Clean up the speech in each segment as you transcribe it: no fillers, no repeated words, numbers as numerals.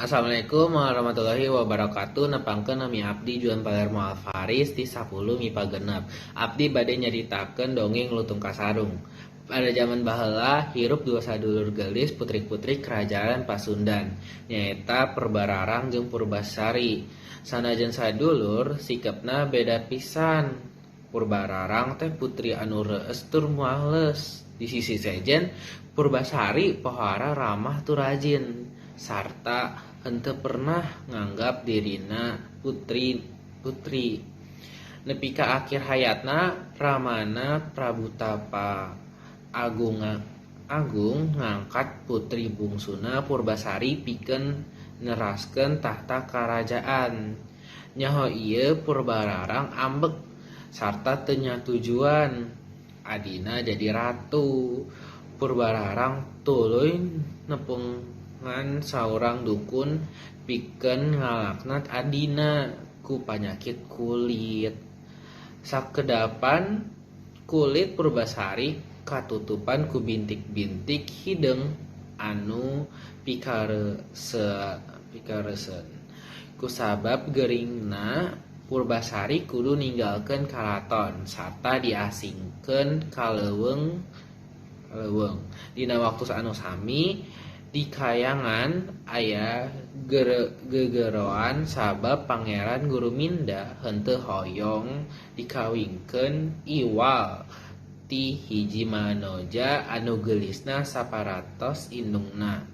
Assalamualaikum warahmatullahi wabarakatuh. Nepangkeun, nami abdi Juan Palermo Alvaris ti 10 MIPA 6. Abdi bade nyaritakeun dongeng Lutung Kasarung. Pada zaman baheula hirup dua sadulur geulis, putri-putri Kerajaan Pasundan, nyaeta Purbararang jeung Purbasari. Sanajan sadulur, sikepna beda pisan. Purbararang teh putri anu reueus tur males. Di sisi sejen, Purbasari pohara ramah tur rajin sarta henteu pernah nganggap dirina putri. Nepi ka akhir hayatna, ramana Prabu Tapa Agung ngangkat putri bungsuna Purbasari pikeun neraskeun tahta karajaan. Nyaho ieu, Purbararang ambek sarta teu nyatujuan adina jadi ratu. Purbararang tuluy nepungan saurang dukun pikeun ngalaknat adina ku panyakit kulit. Sakedapan, kulit Purbasari katutupan ku bintik-bintik hideung anu pikareseueun. Kusabab geuringna, Purbasari kudu ninggalkeun karaton sarta diasingkeun ka leuweung. Dina waktu anu sami, di kayangan aya gegeroan sabab Pangeran Guruminda henteu hoyong dikawinkeun iwal ti hiji manoja anu geulisna saparatos indungna.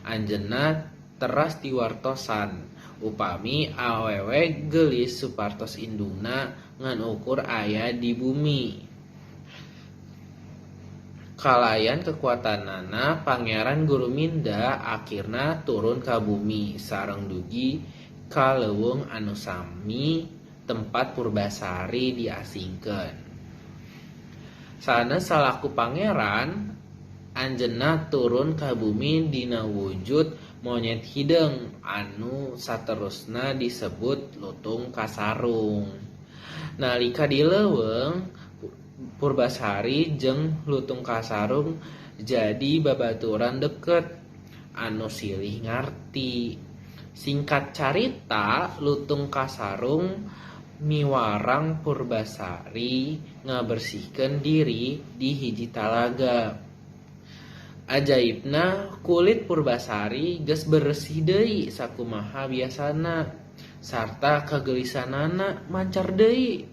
Anjeunna teras diwartosan upami awewe geulis sapertos indungna ngan ukur aya di bumi. Kalayan kekuatanana, Pangeran Guruminda akhirna turun ka bumi sareng dugi ka leuweung anu sami tempat Purbasari diasingkeun. Sanes salaku pangeran, anjeunna turun ka bumi dina wujud monyet hideung anu saterusna disebut Lutung Kasarung. Nalika di leuweung, Purbasari jeung Lutung Kasarung jadi babaturan deukeut anu silih ngarti. Singkat carita, Lutung Kasarung miwarang Purbasari ngabersihkeun diri di hiji talaga. Ajaibna, kulit Purbasari geus beresih deui sakumaha biasana sarta kageulisanana mancar deui.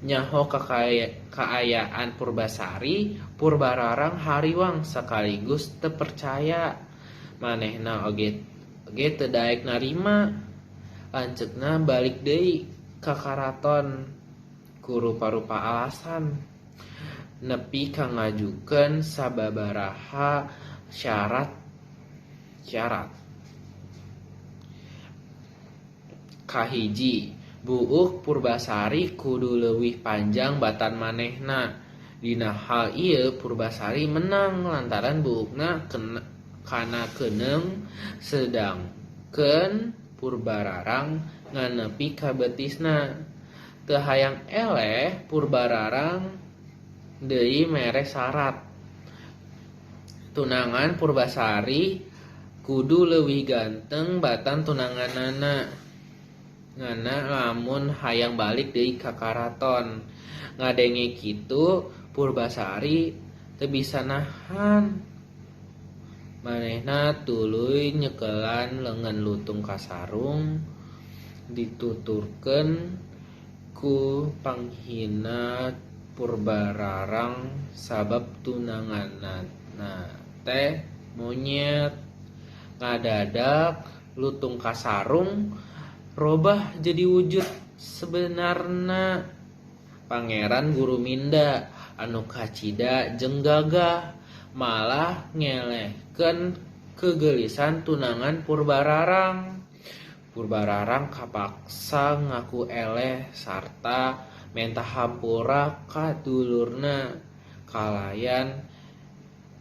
Nyaho kaayaan Purbasari, Purbararang hariwang sakaligus teu percaya. Manehna oge teu daek narima. Lanceukna balik deui ka karaton ku rupa-rupa alasan, nepi ka ngajukeun sababaraha syarat. Kahiji, buuk Purbasari kudu leuwih panjang batan manehna. Dina hal ieu Purbasari menang lantaran buukna kana keuneung, sedangkeun Purbararang ngan nepi ka beutisna. Teu hayang eleh, Purbararang deui mere sarat. Tunangan Purbasari kudu leuwih ganteng batan tunanganna ngana lamun hayang balik deui ka karaton. Ngadenge kitu, Purbasari teu bisa nahan. Manehna tuluy nyekelan leungeun Lutung Kasarung, dituturkeun ku panghina Purbararang sabab tunanganna teh monyet. Ngadadak Lutung Kasarung robah jadi wujud sebenarna, Pangeran Guruminda anu kacida jeung gagah, malah ngelehkeun kegeulisan tunangan Purbararang. Purbararang kapaksa ngaku eleh sarta menta hampura ka dulurna. Kalayan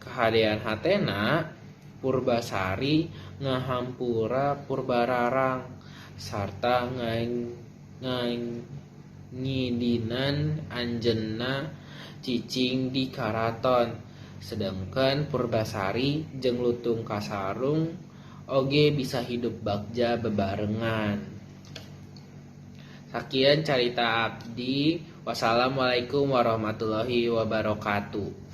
kahadean hatena, Purbasari ngahampura Purbararang sarta ngidinan anjeunna cicing di karaton. Sedengkeun Purbasari jeung Lutung Kasarung oge bisa hidup bagja bebarengan. Sakian carita abdi. Wassalamualaikum warahmatullahi wabarakatuh.